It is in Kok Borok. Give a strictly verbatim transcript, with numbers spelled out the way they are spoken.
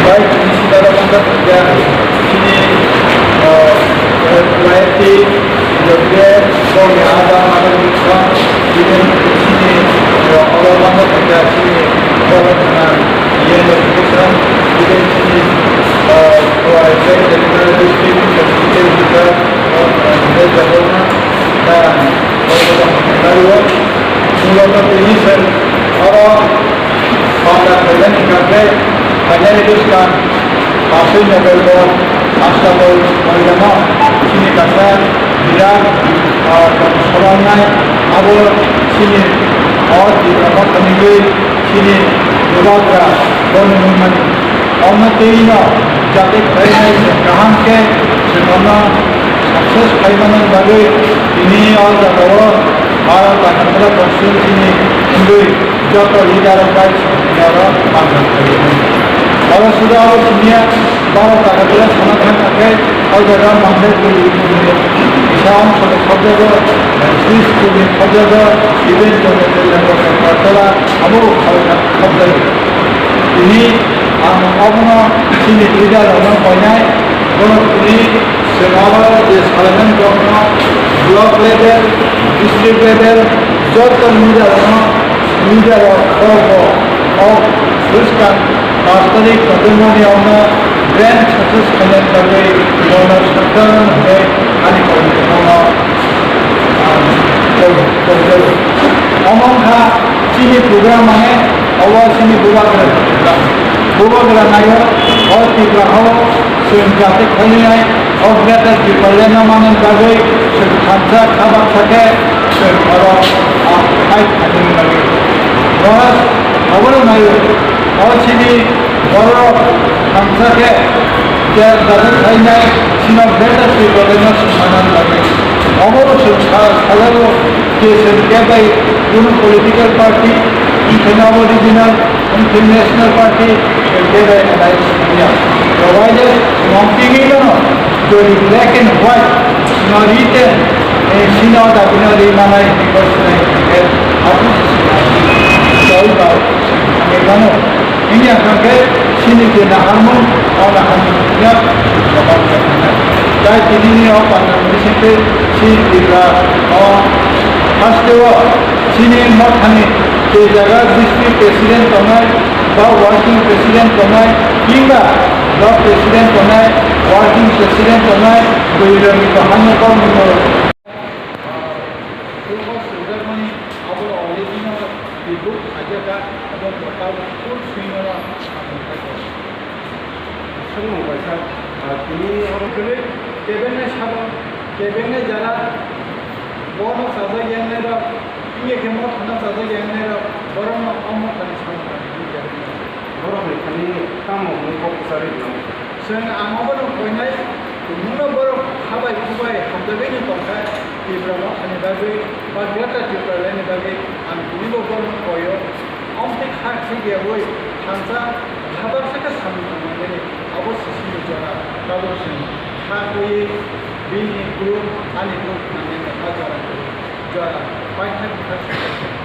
Bai chini sida da bangsa thangya, chini, ah, Y F T, W F, boni ada ada bangsa, even chini, ah, oro bangsa thangya, chini, oro thangya, yen education, even chini, ah, Y F T, District, District, ah, Muloto tini sir oro panda khailani hwnkhe phainani bwskang aswk November hasteo koilama chini kasa birat, ah, solangnai abo chini o Tipra Motha ni twi chini bubagra bono nungmani. Omo twi no jate khlainai se kaham khe se bono success khlaimanani bagwi tini o jagao Bharat Agartala constituency ni wngwi joto leader rok bai oro manjak khlaio. Oro suda abo siniya Bharat Agartala sana thangkha khe o jaga manjak khlaio. Kisa ang sabo khobjago, sis kuni khobjago, even joto Agartala abo khobjago. Tini ang obono chini leader rokno koinai, borok tini chwng oro je salaimani borokno block level, district level, joto leader rokno, leader rok borok o bwskang pash tarik November ni omo grand success khainani bagwi borokno sakjak hwnwi ani koi borokno, ah, koi, koi, koi. Omo wngkha chini program mane obo chini bubagra program. Bubagra naio o Tripura o chwng jate khainai o Greater Tipraland no manani bagwi chwng thansa kha baksa khe chwng oro, ah, fight khainani bagwi. Bono obono naio o chini borok thansa khe je jate khainai chini Greater Tipraland no chwng manani bagwi. Obono chwng sa-, sajao je chwng kebai kunu political party, wngkhe abo regional, wngkhe national party, wngkhe bai alliance wngya. Provided chwng tingwi no jodi black and white no written, eh, sino dabi no ri manai, because, eh, eh, abo se sino. Jai bai, ani mano. Wngya hwnkhe chini je naharmung, o naharmung ya jobab rwkha. Tai tinini o panda bisingtwi chini Tripura o hasteo chini mothani je jaga district president tongnai ba working president tongnai, kinba block president tongnai, working president tongnai, bwrwirokni kaham no kok ni borok. Tungkol swijak mani abo already no rebook khaijak kha, abo portal full screen no samung khaijak. Samung kaisa, ah, tini oro kwrwi kebengni sabo, kebengni jara, bono chajak yangnai rok, wngya khe mothano chajak yangnai rok, borokno o mothani samung khaijak. Borokni thani tamo hwnwi kok kwcharwi rwna? Chwng ang obono koinai, tongmungno borok habai khubai hamjagwi no tongkha, Tripura mothani bagwi ba Greater Tipralandni bagwi ang tinibo borokno koio. Omtwi kha khibiyawi thansa bwtharsa khe samung tangmani abo sisini jora, tabuk chwng kha twiwi bini group ani group manwi nokha jora, jora paithak bwtharsa.